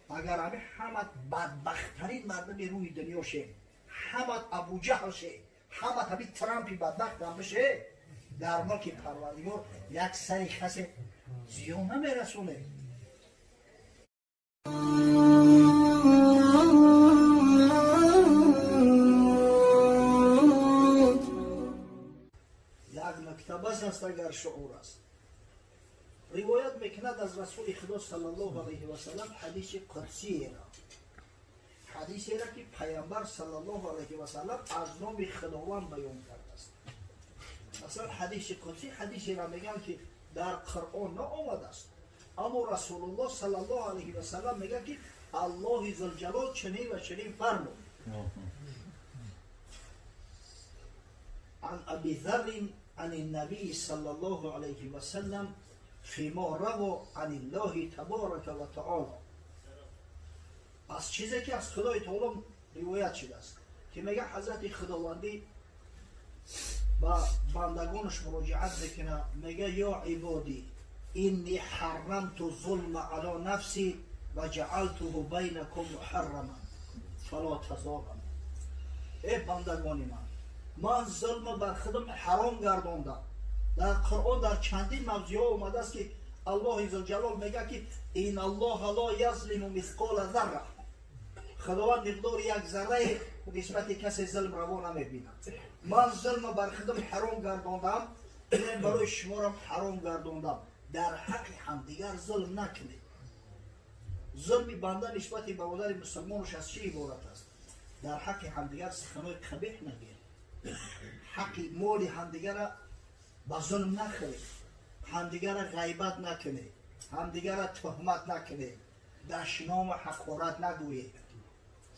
Агар ҳами ҳамат бадбахттарин мардуми рӯи дунё ше, ҳамат Абуҷаҳл ше, ҳамат ҳами Трампи бадбахт ҳам бише, дар мулки Парвардигор як сари касе зиён намерасонед. Як нукта бас аст, агар шуур аст. Ривоят мекунад аз Расули Худо саллаллоҳу алайҳи васалам ҳадиси қудсиеро, ҳадисеро, ки Пайғамбар саллаллоҳу алайҳи васалам аз номи Худованд баён кардааст. Масалан, ҳадиси қудсӣ ҳадисеро мегӯянд, ки дар Қуръон наомадааст, аммо Расулуллоҳ саллаллоҳу алайҳи васалам мегӯяд, ки Аллоҳи Зулҷалол чунин ва чунин фармуд. عن أبي ذر عن النبي صلى الله عليه وسلم فيما روى عن الله تبارك وتعالى. Аз чизе ки аз Худои Таоло ривоят шудааст, ки мега Ҳазрати Худовандӣ ба бандагонаш муроҷиат мекуна, мега: «Ё ибодӣ, инни ҳаррамту зулма ало нафси ва ҷаалтуҳу байнакум муҳаррама фало тазолам». Э бандагони ман, ман зулма бар худам ҳаром гардондам. Дар Қуръон дар чандин мавзӯъҳо омадааст, ки Аллоҳи Зулҷалол мегӯяд, ки ин Аллоҳа ло язлиму мисқола зарра, Худованд миқдори як зарраи нисбати касе зулм раво намебинад. Ман зулма бар худам ҳаром гардондам, ин барои шуморам ҳаром гардондам, дар ҳаққи ҳамдигар зулм накунед. Зулми банда нисбати бародари мусулмонаш аз чӣ иборат аст? Дар ҳаққи ҳамдигар суханои қабеҳ нагиред, ҳаққи моли ҳамдигара ба зулм нахӯред, ҳамдигара ғайбат накунед, ҳамдигара туҳмат накунед, дашному ҳақорат нагӯед.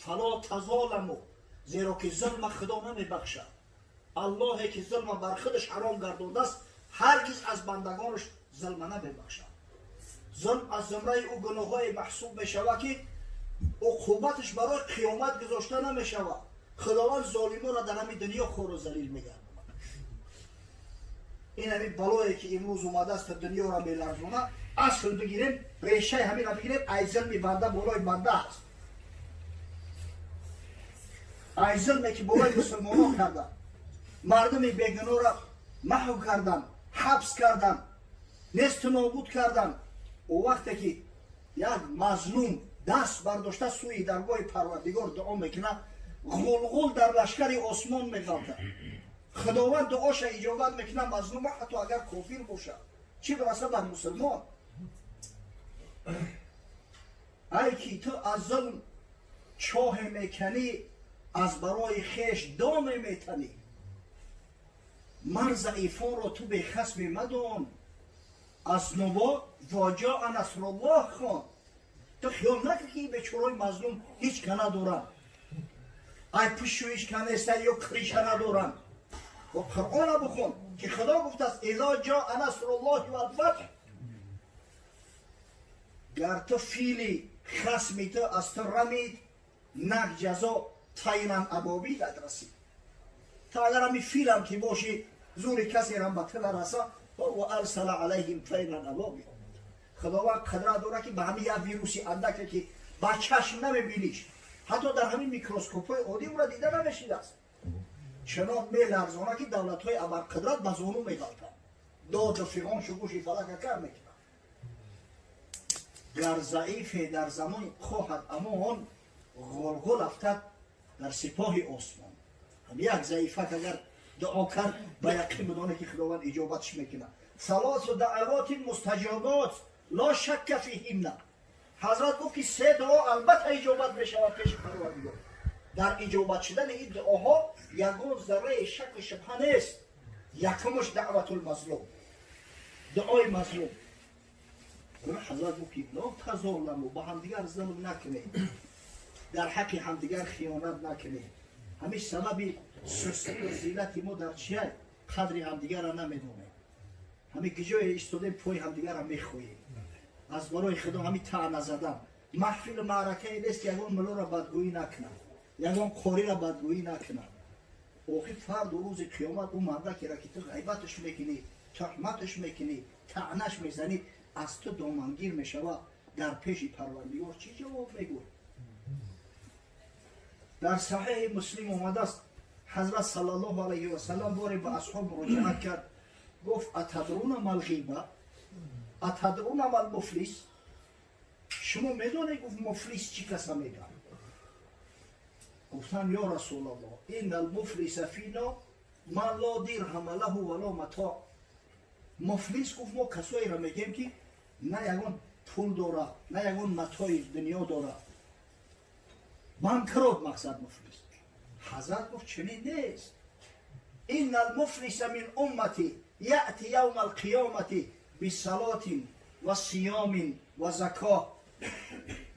Фало тазоламу, зеро ки зулма Худо намебахшад. Аллоҳе ки зулма бар худаш ҳаром гардондааст, ҳаргиз аз бандагонаш зулма намебахшад. Зулм аз зумраи ӯ гуноҳҳое маҳсуб мешавад, ки уқубаташ барои қиёмат гузошта намешавад. Худованд золимонро дар ҳамин дунё хору залил мегардонад. Ин ҳамин балое, ки имрӯз омадааст, дунёро меларзона, асл бигирем, решаи ҳаминро бигирем, ай зулми банда болои банда аст, ай зулме ки болои мусулмонон кардан, мардуми бегуноҳро маҳв кардан, ҳабс кардан, несту нобуд кардан. О вақте ки як мазлум даст бардошта сӯи даргоҳи Парвардигор дуо мекунад, ғулғул дар лашкари осмон меғалтад. Худованд дуоша иҷобат мекунад мазлума, ҳатто агар кофир бошад, чӣ бираса бар мусулмон. Ай ки ту аз зулм чоҳе меканӣ, аз барои хеш доме метанӣ. Мар заифонро ту бехасме мадон, аз нубо воҷоа насруллоҳ хон. Ту хиёл накун, ки бечораи мазлум ҳеҷ ка надоранд, ай пушу ҳеҷ ка неста ё криша надоранд. Ва Қуръона бихон, ки Худо гуфтааст: изо ҷоа насруллоҳи валфатҳ. Гар ту фили хасми ту аз ту рамид, нак ҷазо тайран абобилат расид. Та агар ҳами филам ки бошӣ, зури касерам ба ту нараса. Ва арсала алайҳим тайран абобил. Худованд қудрат дорад, ки ба ҳамин як вируси андаке, ки ба чашм намебиниш, ҳатто дар ҳамин микроскопҳои оддӣ ӯра дида намешидааст, чунон меларзона, ки давлатҳои абарқудрат ба зону меғалтанд, доду фиғон шугӯши фалака кар мекунанд. Гар заифе дар замон хоҳад амон, ғулғул афтад дар сипоҳи осмон. Ҳам як заифак агар дуо кард, ба яқин бидоне, ки Худованд иҷобатш мекунад. Салосу даъавоти мустаҷобот ло шакка фиҳинна. Ҳазрат гуфт, ки се дуо албатта иҷобат мешавад пеши Парвардигор, дар иҷобат шудани ин дуоҳо ягон зарраи шаку шубҳа нест. Якумаш даъватулмазлум, дуои мазлум. Ҳазрат гуфт, ки ло тазоламу, ба ҳамдигар зулм накунед, дар ҳаққи ҳамдигар хиёнат накунед. Ҳамин сабаби сустию зиллати мо дар чия? Қадри ҳамдигарро намедонем. Ҳамин гиҷое истодем, пои ҳамдигарро мехоҳем. Аз барои Худо, ҳамин таъна задан, маҳфилу маъракае нест, ки ягон мулоро бадгӯӣ накунад, ягон қориро бадгӯӣ накунад. Охир фарду рӯзи қиёмат ӯ мардакеро, ки ту ғайбаташ мекунӣ, туҳматаш мекунӣ, таънаш мезанӣ, аз ту домангир мешавад. Дар пеши Парвардигор чӣ ҷавоб мегӯй? Дар Саҳеҳи Муслим омадааст, Ҳазрат саллаллоҳу алайҳи васаллам боре ба асҳоб муроҷиат кард, гуфт: أتدرون ما الغيبة أتدرون ما المفلس. Шумо медонед, гуфт, муфлис чӣ каса мегӯяд? Гуфтан: يا رسول الله، إن المفلس فينا من لا درهم له ولا متاع. Муфлис, гуфт, мо касоеро мегӯем, ки на ягон пул дора, на ягон матои дунё дора, банкрот, мақсад муфлис. Ҳазрат гуфт: чунин нест. إن المفلس من أمتي يأتي يوم القيامة بصلاة وصيام وزكاة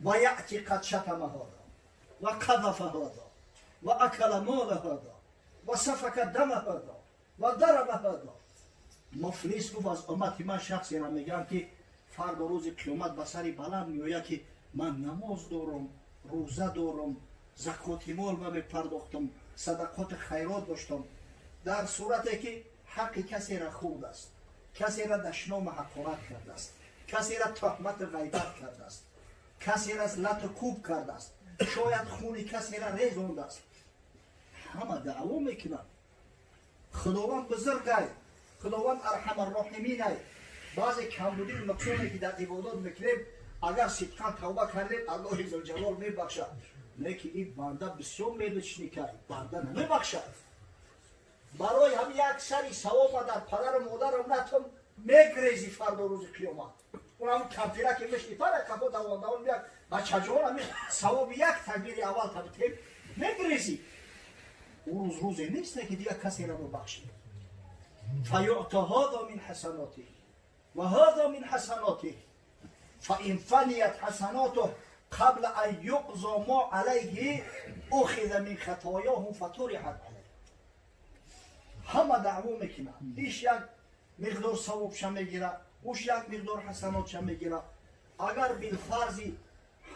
ويأتي قد شتم هذا وقذف هذا وأكل مال هذا وسفك دم هذا وضرب هذا. Муфлис, гуфт, аз уммати ман шахсеро мегӯям, ки фардо рӯзи қиёмат ба сари баланд меояд, ки ман намоз дорам, рӯза дорам, закоти мол ма мепардохтам, садақоти хайрот доштам, дар сурате ки ҳаққи касеро хӯрдааст, касеро дашному ҳақорат кардааст, касеро тӯҳмату ғайбат кардааст, касеро лату кӯб кардааст, шояд хуни касеро резондааст. Ҳама даъво мекунанд. Худованд бузургай, Худованд арҳамарроҳиминай. Баъзе камбудию нуқсоне, ки дар ибодат мекунем, агар сидқан тавба кардем, Аллоҳи зулҷалол мебахшад. Лекин ин банда бисёр мелочникай, банда намебахшад. Барои ҳам як сари савоба дар падару модарам натон мегрези. Фардо рӯзи қиёмат унам кампира ки мешни пара кафо давон давон як бачаҷон, ами савоби як такбири аввал табитем, мегрези. Ӯ рӯз рӯзе нест, ки дигар касеро бубахшид. فيعطى هذا من حسناته وهذا من حسناته، فإن فنيت حسناته قبل أن يقضى ما عليه أخذ من خطاياهم فطرحت عليه. Ҳама даъво мекунад, иш як миқдор савобша мегира, уш як миқдор ҳасанотша мегира. Агар билфарзи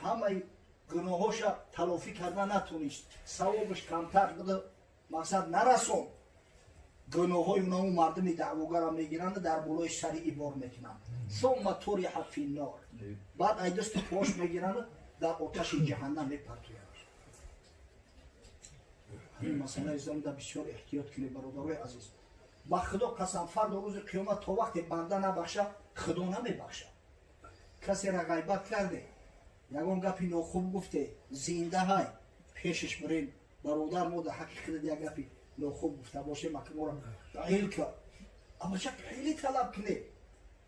ҳамаи гуноҳоша талофӣ карда натонист, савобаш камтар буда, мақсад нарасон, гуноҳҳои унау мардуми даъвогара мегиранд, дар болои сари ибор мекунанд. ثم طرح في النار. Баъд ай дасту пош мегиранд, дар оташи ҷаҳаннам мепартоянд. Ҳамин масъалаи замда бисёр эҳтиёт кунед, бародарои азиз. Ба Худо қасам, фардо рӯзи қиёмат то вақте банда набахша, Худо намебахша. Касера ғайбат карде, ягон гапи нохуб гуфте, зинда ҳай, пешаш бирем: бародар, мо дар ҳаққи худат як гапи нохуб гуфта бошем, ака моро ҳил кар. Амача хеле талаб кунед.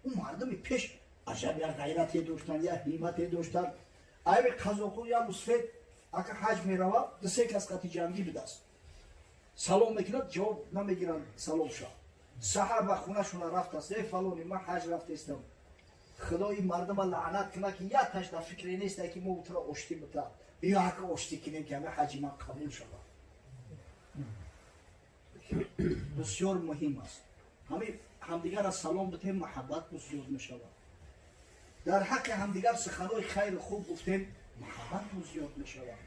Ӯ мардуми пеш аҷаб як ғайрате доштанд, як ҳиммате доштанд. Айби қазоқу як мусфед ака ҳаҷ мерава, дусе кас қати ҷангӣ будааст. Салом мекунад, ҷавоб намегиранд саломша. Саҳар ба хонашона рафтааст: э, фалони, ман ҳаҷ рафтестам, Худо ин мардума лаънат кунад, ки як таш дар фикре неста, ки мо утро оштӣ бита. Биё, ака, оштӣ кунем, ки ҳама ҳаҷи ман қабул шавад. Бисёр муҳим аст, ҳами ҳамдигарро салом битем, маҳаббат зиёд мешавад. Дар ҳаққи ҳамдигар суханҳои хайру хуб гуфтем, маҳаббат зиёд мешавад.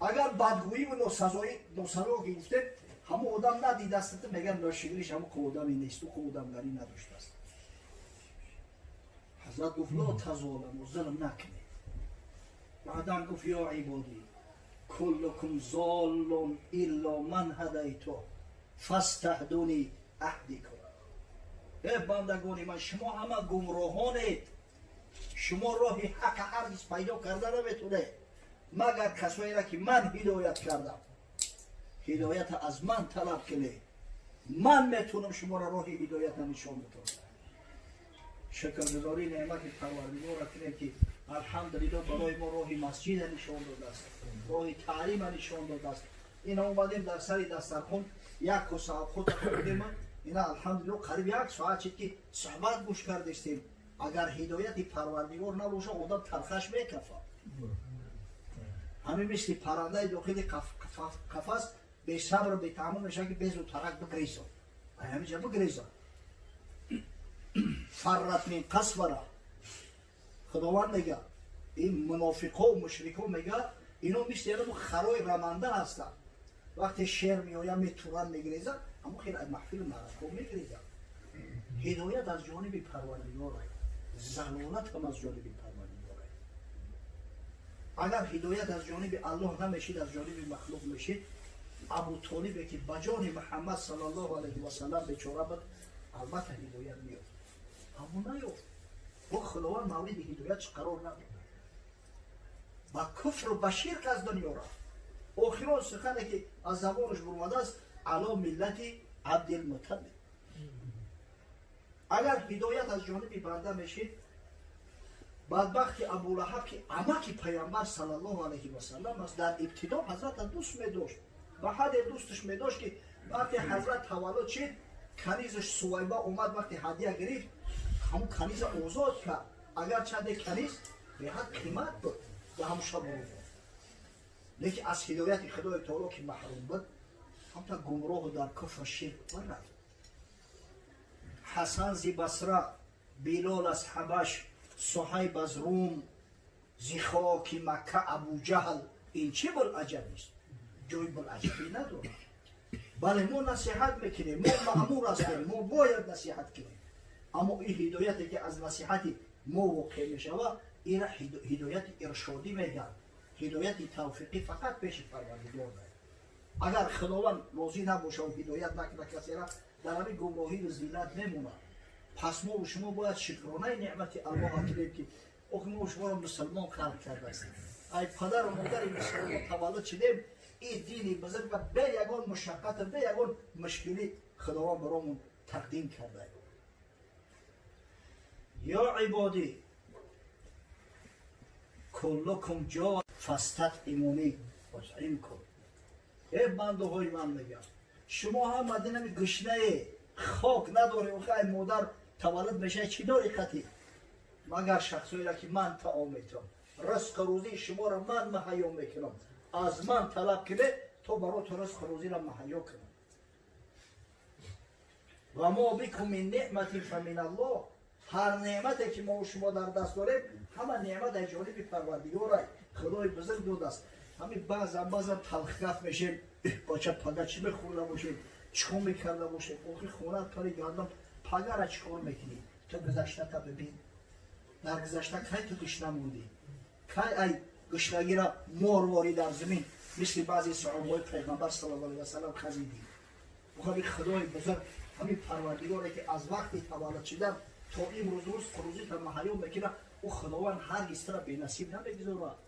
Агар бадгӯиву носазоӣ, носазо ки гуфтем, ҳамон одам надидаст, мегӯяд: ношигириш ҳамон одаме нест, ӯ одамгарӣ надоштааст. Ҳазрат гуфт: لا تظالموا, зулм накунед. Баъдан гуфт: يا عبادي كلكم ضال إلا من هديت فاستهدوني أهدكم. Э бандагони ман, шумо ҳама гумроҳонед, шумо роҳи ҳаққа ҳаргиз пайдо карда наметонед, магар касоеро, ки ман ҳидоят кардам. Ҳидоята аз ман талаб кунед, ман метавонам шуморо роҳи ҳидоята нишон бидорам. Шукргузории неъмати Парвардигорро кунем, ки алҳамдулилло барои мо роҳи масҷида нишон додааст, роҳи таълима нишон додааст. Ина омадем, дар сари дастархон як коса обхӯта хӯрдем. Ина алҳамдулилло қариб як соат шид, ки суҳбат гӯш кардестем. Агар ҳидояти Парвардигор набоша, одам тархаш мекафад, ҳамин мисли паррандаи дохили қафас, бесабру бетаҳаммул мешавад, ки безудтарак бигрезад, ҳаминҷа бигрезад. فرت من قسورة. Худованд мега, ин мунофиқо, мушрико, мега, ино мисли янамо харои раманда ҳастанд. Вақте шер меояд, метуранд, мегрезад, ҳамо хел аз маҳфилу маъракҳо мегрезад. Ҳидоят аз ҷониби Парвардигор, залолат ҳам аз ҷониби Парвардигор. Агар ҳидоят аз ҷониби Аллоҳ намешид, аз ҷониби махлуқ мешид, Абу Толибе ки ба ҷони Муҳаммад саллаллоҳу алайҳи васаллам бечора буд, албатта ҳидоят меёфт. Аммо наёфт. Бо Худованд мавриди ҳидоятш қарор надод. Ба куфру ба ширк аз дунё рафт. Охирон сухане ки аз забонаш бурмадааст, ало миллати Абдилмуталлиб. Агар ҳидоят аз ҷониби банда мешид, бадбахти Абулаҳаб ки амаки Пайғамбар саллаллоҳу алайҳи васаллам аст, дар ибтидо ҳазрата дӯст медошт. Ба ҳадде дӯсташ медошт ки вақте ҳазрат таваллуд шид, канизаш Сувайба омад, вақте ҳадия гирифт, ҳамун каниза озод кард. Агар чанде каниз беҳад қимат буд дар ҳамун шабу рӯзо. Лекин аз ҳидояти Худои Таоло ки маҳрум буд, ҳамта гумроҳу дар куфру ширк баррафт. Ҳасан зи Басра, Билол аз Ҳабаш, Суҳайб аз Рум, зи хоки Макка Абуҷаҳл, ин чӣ булаҷабист? Ҷои булаҷабӣ надорад. Бале, мо насиҳат мекунем, мо маъмур ҳастем, мо бояд насиҳат кунем. Аммо ин ҳидояте ки аз насиҳати мо воқеъ мешавад, ира ҳидояти иршодӣ мегӯянд. Ҳидояти тавфиқӣ фақат пеши Парвардигор дорад. Агар Худованд розӣ набошад, ҳидоят накунад касера, дар ҳамин гумроҳию зиллат мемонад. Пас мо шумо бояд шукронаи неъмати Аллоҳ кунем ки охи мо шуморо мусулмон халқ кардааст. Ай падару модари мусулмон таваллуд шудем, ин дини бузург бе ягон мушаққат, бе ягон мушкилӣ Худованд баромон тақдим карда. Ё ибодӣ куллукум ҷо фастатъимунӣ утъимкум. Э бандаҳои ман, мегӯям, шумо ҳама динами гушнае, хок надорем, охи модар таваллуд мешавад, чӣ дори хати? Магар шахсоеро ки ман таом метавам, ризқу рӯзии шуморо ман маҳайё мекунам, аз ман талаб кунед то барото ризқу рӯзиро маҳайё кунам. Ва мо бикум мин неъматин фа мин Аллоҳ. Ҳар неъмате ки мо шумо дар даст дорем, ҳама неъмат аз ҷониби Парвардигора, Худои бузург додааст. Ҳамин баъзан баъзан талхгаф мешем, бача, пага чӣ мехӯрда бошем, чикор мекарда бошем? Охи хонат пари гардам, пагара чӣ кор мекунӣ? Ту гузаштата бибин. Дар гузашта кай ту гушна мондӣ? Кай ай гушнагира морворӣ дар замин мисли баъзе саҳобаҳои Пайғамбар саллаллоҳу алайҳи васаллам хазидӣ? Ҳамин Худои бузург, ҳамин Парвардигоре ки аз вақти таваллуд шудан то имрӯз рӯзқу рӯзита маҳайё мекунад, ӯ Худованд ҳаргиз тура бенасиб намегузорад.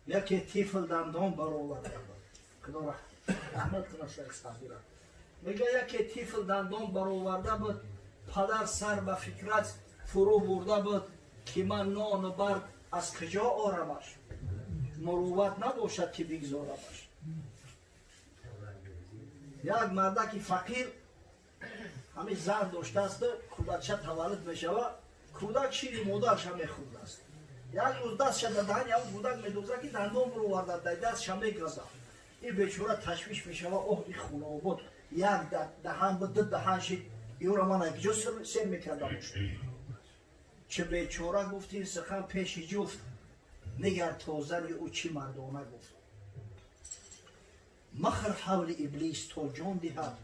Яке тифл дандон бароварда буд. Худо раҳмат кунад Шайх Саъдира. Мега, яке тифл дандон бароварда буд, падар сар ба фикрат фурӯ бурда буд ки ман нону барг аз куҷо орамаш, мурувват набошад ки бигзорамаш. Як мардаки фақир ҳамин зан доштааст, кӯдакча таваллуд мешавад, кӯдак шири модарша мехӯрдааст. Як рӯз дастша дар даҳани ҳамн кӯдак медозад ки дандон бароварда, дар дастша мегазад. Ин бечора ташвиш мешавад: оҳ, ин хонаобод як даҳан буд, ду даҳан шид, ёро ман аз куҷо сер мекарда бошам? Чӣ бечора гуфт ин сухан пеши ҷуфт, нигар то зани ӯ чӣ мардона гуфт. Махр ҳавли иблис то ҷон диҳад,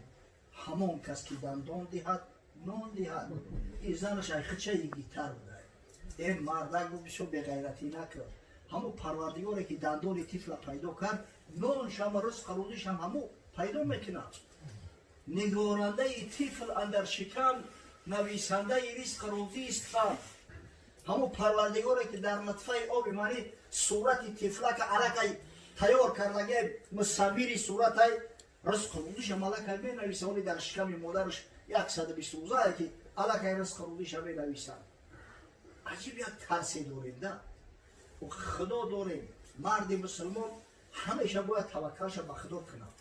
ҳамон кас ки дандон диҳад, нон диҳад. Ин занаш айхича йигиттар буда. Э мардак гуфт, бисёр беғайратӣ накард. Ҳамун Парвардигоре ки дандони тифла пайдо кард, ноншам, ризқу рӯзишам ҳамун пайдо мекунад. Нигорандаи тифл андар шикам, нависандаи ризқу рӯзист ҳам ҳамун Парвардигоре ки дар нутфаи оби манӣ сурати тифлака аллакай тайёр кардаги, мусаввири суратай, ризқу рӯзишам аллакай менависа. Оли дар шиками модараш 120 рӯзае ки аллакай ризқу рӯзиша менависад. Аҷиб як тарсе дорем да, Худо дорем. Марди мусулмон ҳамеша бояд таваккалша ба Худо кунад.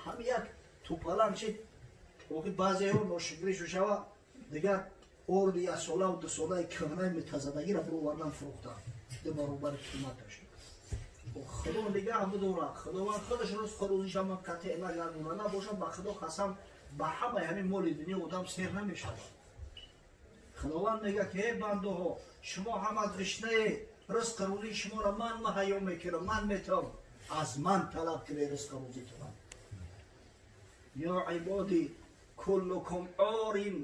Ҳами як тупалан шид, охи баъзеҳо ношукрӣ шава, дигар орди яксолаву дусолаи кӯҳнаи мутазадагиро бировардан, фурӯхтан ду баробари қиматаш. Худо нигаҳ бидорад, Худованд худаш ризқу рӯзиша қатъ нагардона. Набошад, ба Худо қасам, ба ҳамаи ҳамин моли дунё одам сер намешавад. Худованд мегӯяд ки эй бандаҳо, шумо ҳама гушнае, ризқу рӯзии шуморо ман маҳайё мекунам, ман метавам, аз ман талаб кунед ризқу рӯзитонам. Ё ибодӣ куллукум орин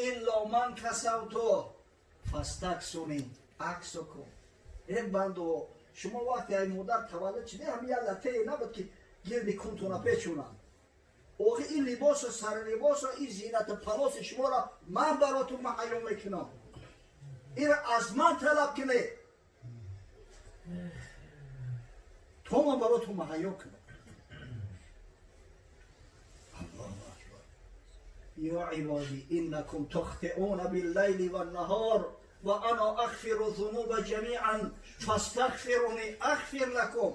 илло ман касавту. فاستكسوني أكسكم. Эй бандо, шумо вақте ай модар таваллуд шуде, ҳами як латае набуд, ки гирди кунтона печонанд. Охи, ин либосу сари либосу, ин зинату палоси шуморо ман баротун маҳайё мекунам. Инро аз ман талаб кунед, то ман баротун маҳайё кунам. Аллоҳу акбар! يا عبادي إنكم تخطئون بالليل والنهار وأنا أغفر الذنوب جميعا فاستغفروني أغفر لكم.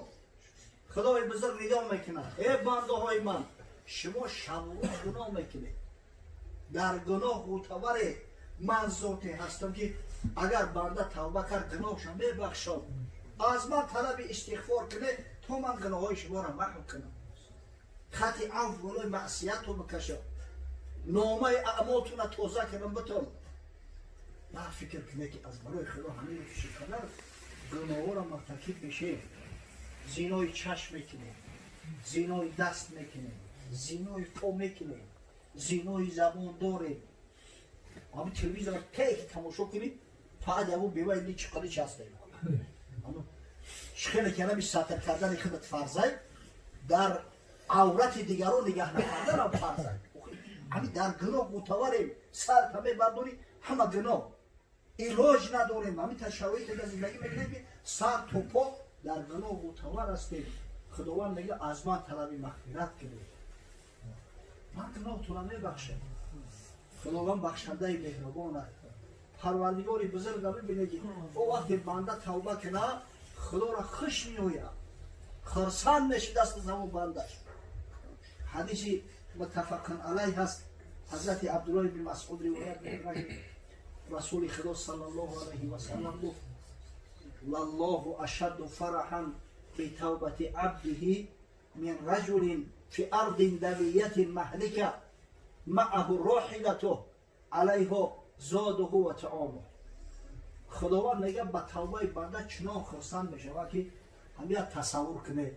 Худои бузург нидо мекунад: э бандаҳои ман, шумо шабу рӯз гуноҳ мекунед, дар гуноҳ ғӯтаваре. Ман зоте ҳастам, ки агар банда тавба кард, гуноҳша мебахшам. Аз ман талаби истиғфор кунед, то ман гуноҳҳои шуморо маҳв кунам, хати афв болои маъсияту бикашам, номаи аъмолтуна тоза кунам битон. Ба фикр кунед, ки аз барои Худо ҳамин чӣ қадар гуноҳҳоро муртакиб мешем. Зинои чашм мекунем, зинои даст мекунем, зинои по мекунем, зинои забон дорем. Ҳамин телевизор ке тамошо кунед, фақат ягон беваи личи қалич ҳастем. Хеле ки ҳами сатр кардани худат фарзай, дар аврати дигарон нигаҳ накарданам фарзай. Ҳами дар гуноҳ мутаварем, сар та мебардорӣ, ҳама гуноҳ. Илоҷ надорем. Ҳамин та шароите дар зиндагӣ мекунем, ки сар то по дар гуноҳ мутавар ҳастем. Худованд мега: аз ман талаби мағфират кунед, ман гуноҳтонро мебахшам. Худованд бахшандаи меҳрубон аст. Парвардигори бузурга мебинед, ки о вақте банда тавба кунад, Худоро хуш меояд, хурсанд мешудаст аз ҳамон бандаш. Ҳадиси муттафақун алайҳ ҳаст. Ҳазрати Абдуллоҳ ибни Масъуд ривоят мекунад, ки Расули Худо саллаллоҳу алайҳи васаллам гуфт: لله أشد فرحا بتوبة عبده من رجل في أرض دبية مهلكة معه راحلته عليه زاده وطعامه. Худованд мега, ба тавбаи банда чунон хурсанд мешавад, ки ҳам як тасаввур кунед: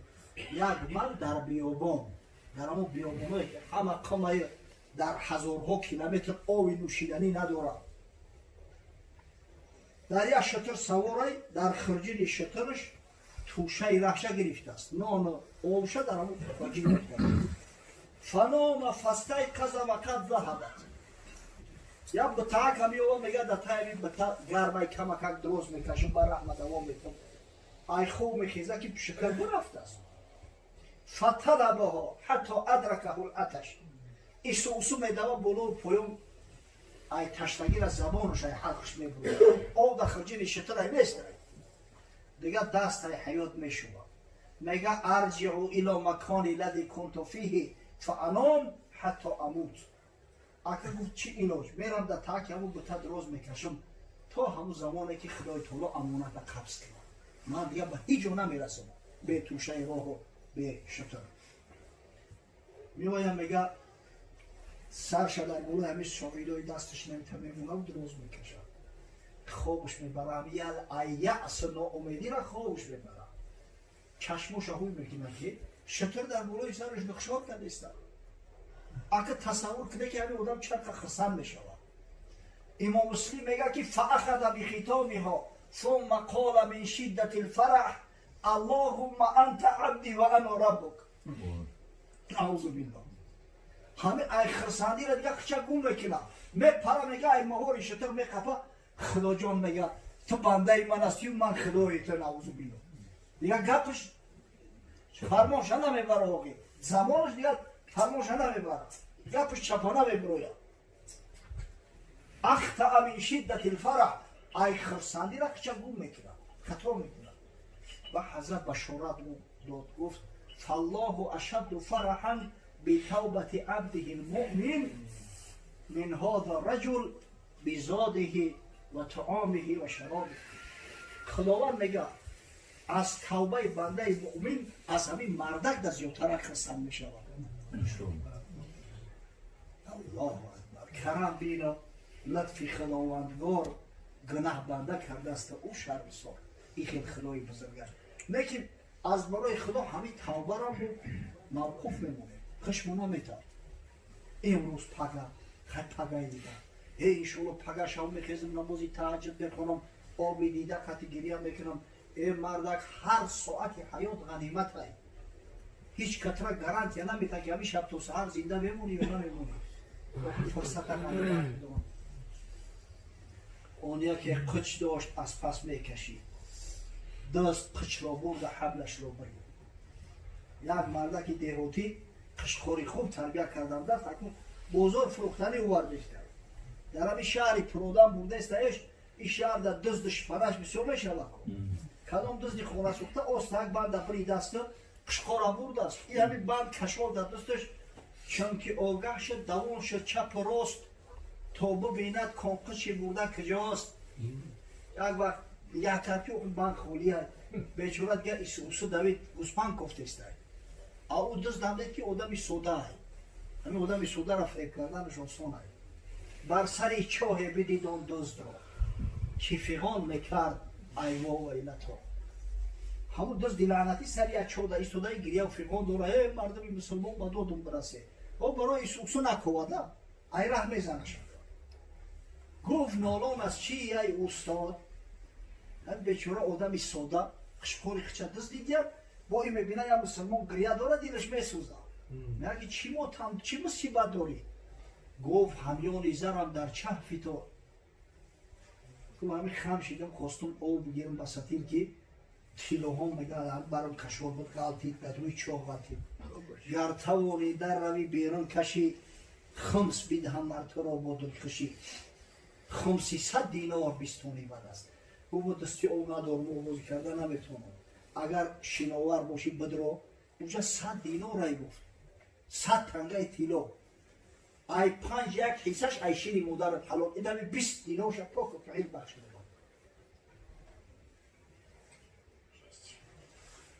як мард дар биёбон, дар ҳамон биёбоное ки ҳама қамаи дар ҳазорҳо километр оби нӯшиданӣ надорад, дар як шутур саворай, дар хурҷини шутураш тӯшаи раҳша гирифтааст, нону обша дар ҳамон хурҷин гирифтааст. فنام فاستيقظ وقد ذهبت. Як бутаак ҳам ёва, мега, да таи бута гармай, камакак дроз мекашам, ба раҳма давом метам. Ай хоб мехеза, ки шутур бурафтааст. فطلبها حتى أدركه العطش. Ису усу медава боло поён, ай таштагира забонаш ай ҳалқаш мебурад. Об дар хурҷини шутурай нест. Дига даст ай ҳаёт мешува, мега: أرجع إلى مكاني الذي كنت فيه فأنام حتى أموت. Ака гуфт: чӣ илоҷ? Мерам, дар таки ҳамун бута дроз мекашам, то ҳамун замоне ки Худои таоло амоната қабз кунад. Ман дига ба ҳеҷ ҷо намерасам бе тӯшаи роҳу бе шутур. Меоям, мега, сарша дар болои ҳамин соидои дасташ намета мемонав, дроз мекашад, хобаш мебарам. Ял ай яъсу ноумедира хобаш мебарам. Чашмоша ҳуй мекунад, ки шутур дар болои сараш нуқшор кардеста. Ака, тасаввур кунед, ки ҳамин одам чаққа хурсанд мешавад. Имом Муслим мега, ки فأخذ بخطامها ثم قال من شدة الفرح: اللهم أنت عبدي وأنا ربك. أعوذ بالله. Ҳами ай хурсандира дига хича гум мекунад, мепара, мега, ай маҳори шутур меқапа. Худоҷон, мега, ту бандаи ман ҳастию ман худои ту. Наъузу биллоҳ. Дига гапаш фармонша намебара, оғи замонаш дига фармонша намебара, гапаш чапона мебирояд. أخطأ من شدة الفرح. Ай хурсандира хича гум мекунад, хато мекунад. Ва ҳазрат башорат дод, гуфт: فالله أشد فرحا بتوبة عبده المؤمن من هذا الرجل بزاده وطعامه وشرابه. Худованд мега, аз тавбаи бандаи муъмин аз ҳамин мардак да зиёдтара хурсанд мешавад. Аллоҳу акбар! Карам бино, латфи Худовандгор. Гунаҳ банда кардааст, ӯ шармсор. И хел Худои бузургар. Лекин аз барои Худо ҳамин тавбаро мавқуф мемонем, хушмо наметавад. Имрӯз, пага, хай, пагаи дигар. Эй, иншоалло, пага шав мехезам, намози таҳаҷҷуд мехонам, оби дида қати гиря мекунам. Э, мардак, ҳар соати ҳаёт ғаниматай. Ҳеҷ катра гарантия намета, ки ҳамин шаб то саҳар зинда мемонӣ ё намемонӣ. Фурсата ғанимат бидон. Он яке қич дошт, аз пас мекашид. Даст қичро бурда, ҳаблашро бирид. Як мардаки деҳотӣ қишқори хуб тарбия кардан даст, акнун бозор фурӯхтанӣ овардеста. Дар ҳамин шаҳри пуродам бурдестаеш. Ин шаҳр дар дузду шпараш бисёр мешавад. Кадом дузди хонасӯхта остак банда бири даста, қишқора бурдааст. Ин ҳамин банд кашол дар дасташ. Чунки огаҳ шуд, давон шуд чапу рост, то бибинад, конқичи бурда куҷост. Як вақт нигоҳ кард, ки банд холия. Бечора дига исусу давид, гӯспанд кофтестай. А ӯ дуздам дид, ки одами содаай. Ҳамин одами содаро фиреб карданаш осонай. Бар сари чоҳе бидид он дуздро, ки фиғон мекард: «Айво, вайлато!» Ҳамун дузди лаънатӣ сари як чоҳ да истодаи, гиряву фиғон дора: «Э, мардуми мусулмон, ба додум бирасе!» О, барои исусу наковада, ай раҳ мезанаша. Гуфт: «Нолон аз чи, ай устод?» Ҳам бечора одами сода қишқори хича дуздидия, бо ин мебина, як мусулмон гиря дорад, дилаш месӯзад. Мега ки: «Чӣ мотам, чӣ мусибат дорӣ?» Гуфт: «Ҳамёни зарам дар чаҳ фитод. Гуфт, ҳамин хам шидам, хостум об бигирам ба сатил, ки тиллоҳом, мега, барам кашол буд, ғалтид, дар рӯи чоҳ ғалтид. Гар тавонӣ дар равӣ, берун кашӣ, хумс бидиҳам мар туро бо дилхушӣ. Хумси 100 динор бистони бад аст». Гуфт: «Дасти об надорам, овозӣ карда наметавонам. Агар шиновар бошӣ, бидро уҷа 100 динор». Ай гуфт: «100 тангаи тилло, ай панҷ як ҳиссаш ай шири модарат ҳалол, инами 20 динорша поку фаил бахшида».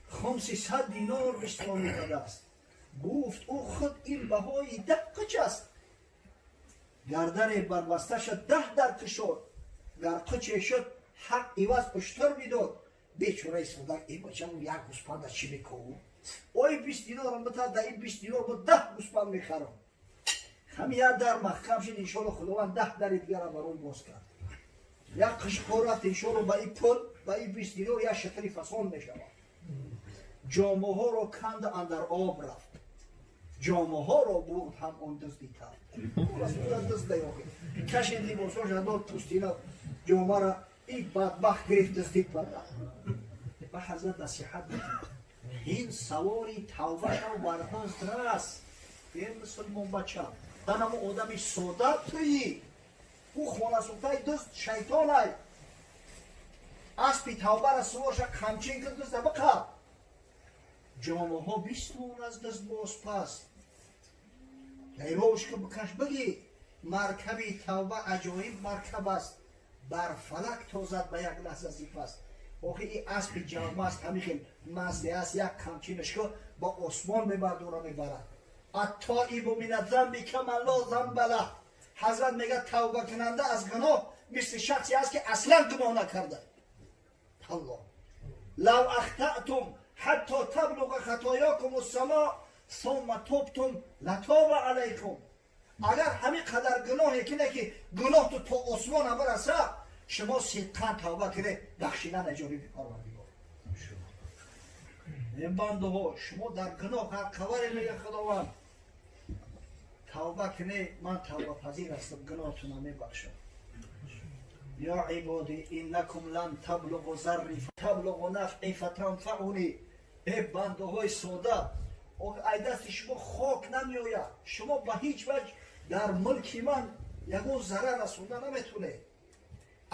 Хумси 100 динор бистони бад аст. Гуфт ӯ: «Худ ин баҳои 10 қич аст. Гардане барбасташа 10 дар кушод, гар қиче шуд, ҳақ иваз уштур бидод». Бечораи содак: «Э, бачам, як гӯспанда чӣ мекову? Ой, 20 динорам бита, да ин 20 динор бо 10 гӯспанд мехарам». Ҳами як дар маҳкам шуд, иншоалло, Худованд 10 дари дигара барои боз кард. Як қишқор рафт, иншоалло, ба ин пул, ба ин 20 динор як шатри фасон мешавад. Ҷомаҳоро канда, андар об рафт, ҷомаҳоро бурд ҳам он дузди кард. Кашид либосоша, дод пӯстина ҷомара, ин бадбахт гирифт, дуздид парда. Ба ҳазрат насиҳат мекунад: ин савори тавба шав, бар дузд рас. Э, мусулмон бача, данамо одами сода туӣ, ӯ хонасӯхтаи дузд шайтонай. Аспи тавбара суворша, қамчин кун, дузда биқаб. Ҷомаҳо бистон аз дузд бозпас, гайрошка бикаш, бигӣ. Маркаби тавба аҷоиб маркаб аст, бар фалак тозад ба як лаҳза зипас. Охи, ин аспи ҷавмаст, ҳамин хел мазде аст, як қамчинашко ба осмон мебардора, мебарад. التائب من الذنب كمن لا ذنب له. Ҳазрат мега: тавбакунанда аз гуноҳ мисли шахсе аст, ки аслан гуноҳ накарда. Аллоҳ: لو أخطأتم حتى تبلغ خطاياكم السماء ثم تبتم لتاب عليكم. Агар ҳамин қадар гуноҳе кине, ки гуноҳ ту то осмона бираса, шумо сидқан тавба кунед, бахшидан ҷониби Парвардигор. Ин бандаҳо, шумо дар гуноҳ ғарқаваре, мега Худованд, тавба кунед, ман тавбапазир ҳастам, гуноҳтуна мебахшам. يا عبادي إنكم لن تبلغوا ضري تبلغوا نفعي فتنفعوني. Э, бандаҳои сода, ай дасти шумо хок намеояд, шумо ба ҳеҷ ваҷ дар мулки ман ягон зарар расонда наметунед.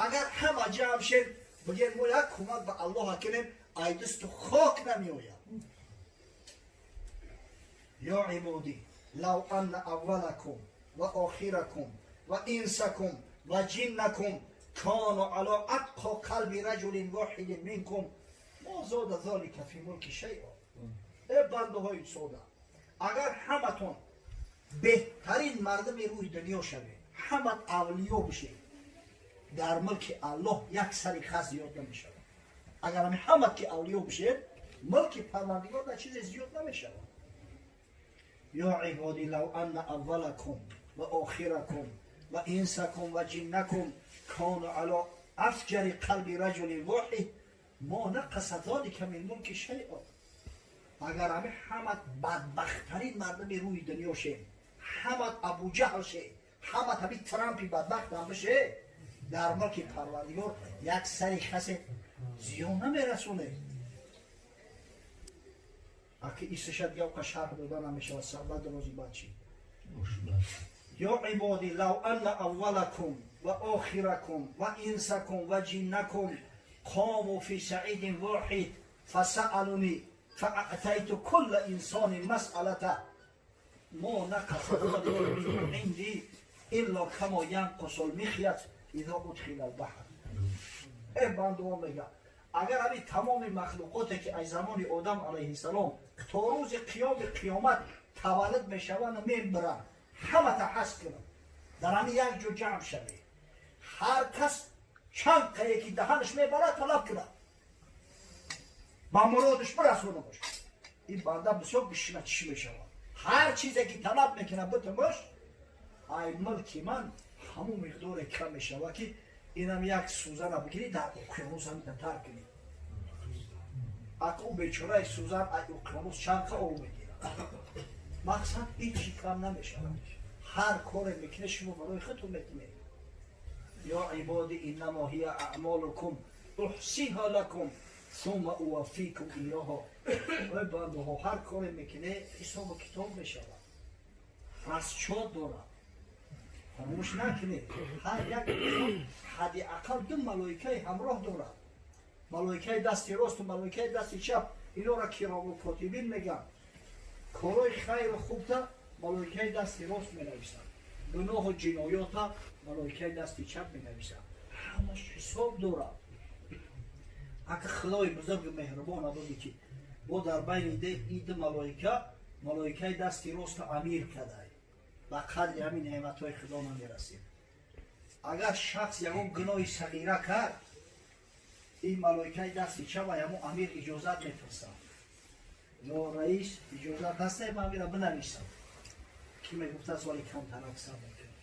Агар ҳама ҷамъ шед, бигем, мо як кӯмак ба Аллоҳа кунем, ай дасту хок намеояд. يا عبادي لو أن أولكم وآخركم وإنسكم وجنكم كانوا على أتقى قلب رجل واحد منكم ما زاد ذلك في ملكي شيئا. Э, бандаҳои сода, агар ҳаматон беҳтарин мардуми рӯи дунё шавед, ҳамат авлиё бишед, дар мулки Аллоҳ як сари хас зиёд намешавад. Агар ҳами ҳамат ки авлиё бишед, мулки Парвардигор дар чизе зиёд намешавад. يا عبادي لو أن أولكم وآخركم وإنسكم وجنكم كانوا على أفجر قلب رجل واحد ما نقص ذلك من ملك شيئا. اگر همه همت بدبختترین مردم روی دنیا شه، همت ابو جهل شه، همت همین ترامپی بدبخت هم بشه، در ملک پروردگار یک سری خس زیان نمیرسونه. اگه ایستشد گفت شرح داده نمیشه و صحبت روزی بچی. یا عبادی لو ان اولکم و آخرکم و انسکم و جنکم قاموا فی صعید واحد فسألونی فأعطيت كل انسان مسألته ما نقص ذلك من عندي الا كما ينقص المخيط اذا ادخل البحر. ای بندگان، میگه اگر همین تمام مخلوقاتی که از زمان آدم علیه السلام تا روز قیام قیامت تولد میشوند و میبرند، همه تا حس کنند، در همین یک جا جمع شوه، هر کس چند قیه که دهنش میبرد طلب کنه، با مرادش برسونه باشه، این بنده بسیار گشنه چی میشود، هر چیزی که طلب میکنه بتمش، ای ملکی من همون مقدار کم میشود که اینم یک سوزن بگیری در اقیانوس هم تر کنی. اکو بیچاره سوزن ای اقیانوس چند کا آب میگیره. مقصد هیچی کم نمیشه. هر کار میکنه شما برای خودتون میکنه. یا عبادی انما هی اعمالکم احصیها لکم ثم اوفیکم ایاها. ای بنده ها، هر کار میکنه حساب و کتاب میشود، расчёт дорад. Фаромӯш накунед، ҳар як ҳадди ақал ду малоикаи ҳамроҳ дорад: малоикаи дасти росту малоикаи дасти чап. Инора кирому котибин мегӯянд. Корҳои хайру хубта малоикаи дасти рост менависанд, гуноҳу ҷиноёта малоикаи дасти чап менависанд. Ҳамаш ҳисоб дорад. Ака Худои бузургу меҳрубон абуди ки бо дар байни и ду малоика малоикаи дасти роста амир кадай. Ба қадри ҳамин неъматҳои Худо намерасем. Агар шахс ягон гуноҳи сағира кард, ин малоикаи дасти чап ҳамон амир иҷозат мепурсад: «Ё раис, иҷозат ҳаста, ман амира бинависам?» Ки мегуфтааст: «Вале камтарак сабр мекунад,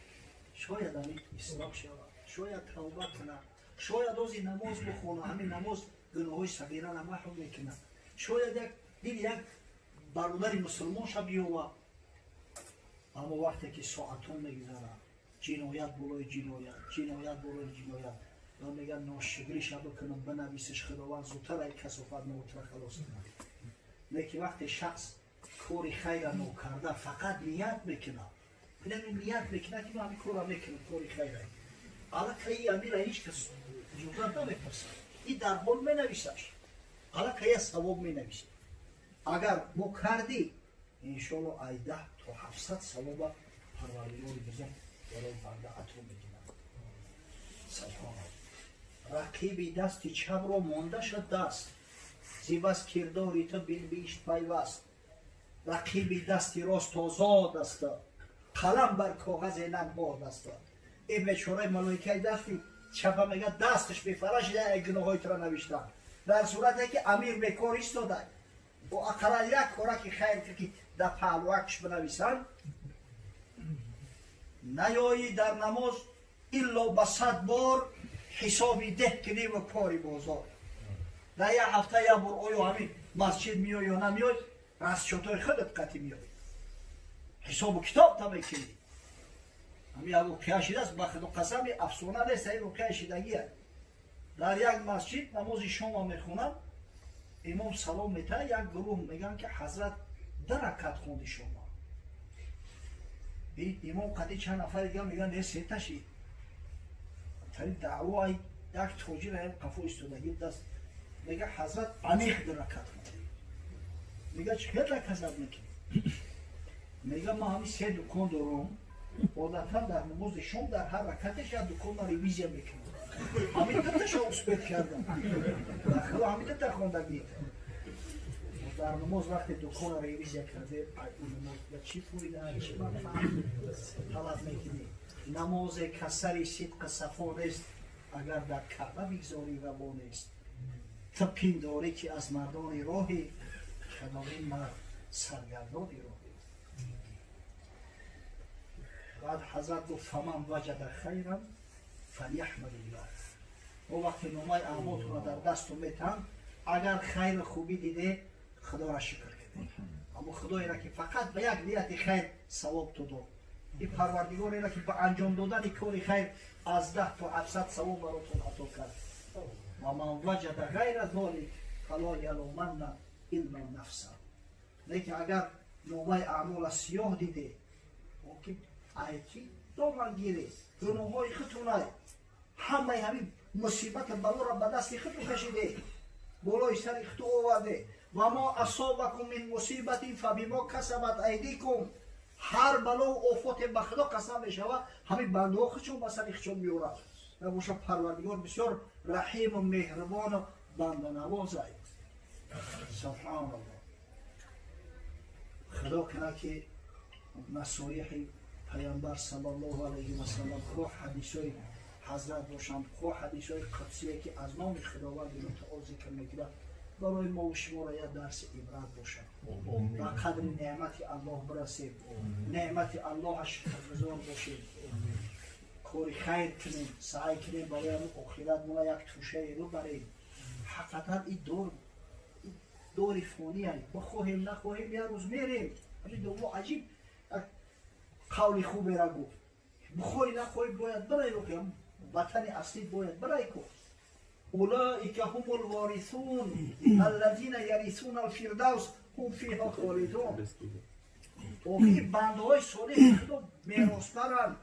шояд ҳамин ислоҳ шавад, шояд тавба кунад, шояд ози намоз бихона, ҳамин намоз гуноҳҳои сағирара маҳв мекунад, шояд як дили як бародари мусулмон ша биёвад». Аммо вақте ки соатҳо мегузарад, ҷиноят болои ҷиноят, ҷиноят болои ҷиноят, ва мегӯяд: «Ношукриша бикунам, бинависиш, Худованд зудтар ай касофат ноутра халос кунад». Лекин вақте шахс кори хайра нокарда фақат ният мекунад, бинами ният мекунад, ки ман ҳамин корра мекунам, кори хайра, аллакай амира ҳеҷ кас иҷозат намепурсад, и дар ҳол менависаш, аллакай я савоб менависад. Агар мо кардӣ, иншоалло, ай 10 то 700 савоба Парвардигори бузург барои банда ато мекунад. Субҳоналлоҳ. Рақиби дасти чапро монда шуд даст, зибас кирдори ту билбишт пайваст. Рақиби дасти рост озод аст, қалам бар коғазе нанҳод аст. Э бечораи малоикаи дасти чапа мега дасташ бефара шида, ай гуноҳҳои тура навиштан, дар сурате ки амир бекор истода, бо ақаллан як кораки хайр ки дар паҳлуакш бинависанд. Наёӣ дар намоз илло ба 100 бор ҳисоби деҳ кунӣ ва кори бозор. Дар як ҳафта як бор оё ҳамин масҷид меой ё намеой, расчётҳои худат қатӣ меой, ҳисобу китоб та мекунӣ. Ҳамин як воқеа шидааст, ба Худо қасами, афсона нест, ин воқеа шидагия. Дар як масҷид намози шома мехонанд, имом салом метаҳад, як гурӯҳ мегӯянд, ки ҳазрат ду ракат хонди шома. Имом қади чанд нафари дигар мегӯянд: «Не, сета шид». Тари даъво як тоҷир қафо истодагӣ даст мега: «Ҳазрат аниқ ду ракат хонди». Мега: «Чӣ хел доказать мекунӣ?» Мега: «Ман ҳамин се дукон дорам, одатан дар намози шом дар ҳар ракаташ як дуконна ревизия мекунам, ҳамин дуташа успеть кардам, худо ҳамин дута хондагӣ дар намоз». Вақте дуконро ревизия карде, намоз чӣ фоида, чӣ манфаат талаб мекунӣ? Намозе касари сидқи сафо нест, агар дар Каъба бигзорӣ, раво нест. Ту пиндорӣ, ки аз мардони роҳӣ, кадомин мард саргардони роҳӣ. Баъд ҳазрат гуфт: فمن وجد خيرا فليحمد الله. О вақте номаи аъмолтонро дар дасту метаҳанд, агар хайру хубӣ диде, Худоро шукр кунед, аммо Худоеро, ки фақат ба як нияти хайр савоб ту дод, ин Парвардигореро, ки ба анҷом додани кори хайр аз 10 то 700 савоб баротон ато кард. ومن وجد غير ذلك فلا يلومن إلا نفسه. Лекин агар номаи аъмола сиёҳ диде, ки айки доман гире, гуноҳҳои худтунай, ҳамаи ҳамин мусибата балоро ба дасти худту кашиде, болои сари худту оварде. وما أصابكم من مصيبة فبما كسبت أيديكم. Ҳар балову офоте, ба Худо қасам мешавад, ҳамин бандаҳо худшон ба сари худшон меорад. Набоша, Парвардигор бисёр раҳиму меҳрубону банданавозай. Субҳаналлоҳ. Худо кунад, ки насоиҳи Паямбар саллаллоҳу алайҳи васалам, хоҳ ҳадисҳои ҳазрат бошанд, хоҳ ҳадисҳои қудсие, ки аз номи Худованди Мутаол зикр мекунад, барои мову шуморо як дарси ибрат бошад. Ба қадри неъмати Аллоҳ бирасем, неъмати Аллоҳа шукргузор бошем, кори хайр кунем, саъй кунем, барои ҳамин охират мо як тӯшае бубарем. Ҳақиқатан и дор дори фония, бихоҳем, нахоҳем, як рӯз мерем. Ҳамин домо аҷиб як қавли хубера гуфт: бихоҳӣ, нахоҳӣ, бояд бирай, ватани аслӣ бояд бирай ку. أولئك هم الوارثون الذين يرثون الفردوس هم فيها خالدون. Охир бандаҳои солеҳи Худо меросбаранд,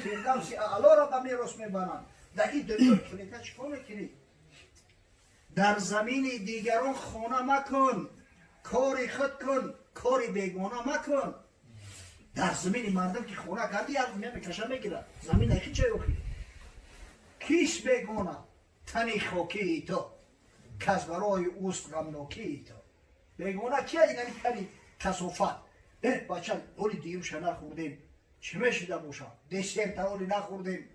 фирдавси аълоро ба мерос мебаранд. Дар ин дунёи клета чӣ кор мекунӣ? Дар замини дигарон хона макун, кори худ кун, кори бегона макун. Дар замини мардум ки хона кардӣ, як мекаша, мегирад замин ахи чай. Охир кис бегона тани хокии ту, кас барои ӯст ғамнокии ту? Бегона кия? Инами тани касофат. Э, бача, оли дуюмша нахӯрдем, чӣ мешида бошад? Десерта оли нахӯрдем.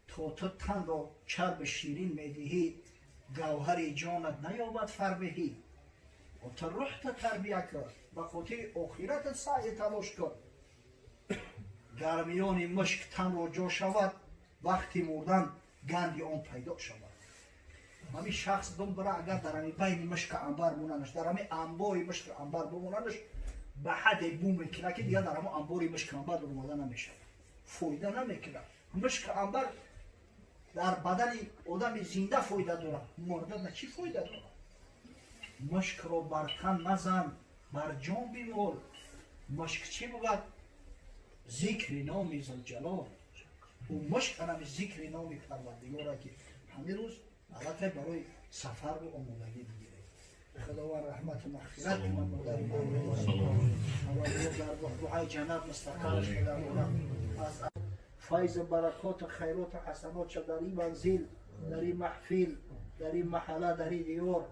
То ту танро чарби ширин медиҳӣ, гавҳари ҷонат наёбад фарбеҳӣ. Ту рӯҳта тарбия кун, ба хотири охиратат саъи талош кун. Гар миёни мушк танро ҷо шавад, вақти мурдан ганди он пайдо шавад. Ҳамин шахс дум бира, агар дар ҳами байни мушка амбар монанаш, дар ҳами амбори мушка амбар бимонанаш, ба ҳадде бу мекунад, ки дигар дар ҳамон амбори мушка амбар дуромада намешавад, фоида намекунад. Мушка амбар дар бадани одами зинда фоида дорад, мурда на чӣ фоида дорад? Мушкро бар тан мазан, бар ҷон бимол. Мушк чӣ бувад? Зикри номи Зулҷалол. Ӯ мушк анами зикри номи Парвардигора, ки ҳамин рӯз аллакай барои сафару омодагӣ бигиред. Худованд раҳмату мағфират кунад модари Парвардигор, дар буҳбуҳаи ҷаннат мустақараш кунад, аз файзу баракоту хайроту ҳасанотша дар ин манзил, дар ин маҳфил, дар ин маҳалла, дар ин диёр,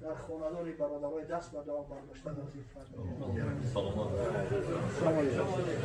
дар хонадони бародарои даст ба дуо бардошта насиб фармояд. Саломат. Салом алейкум.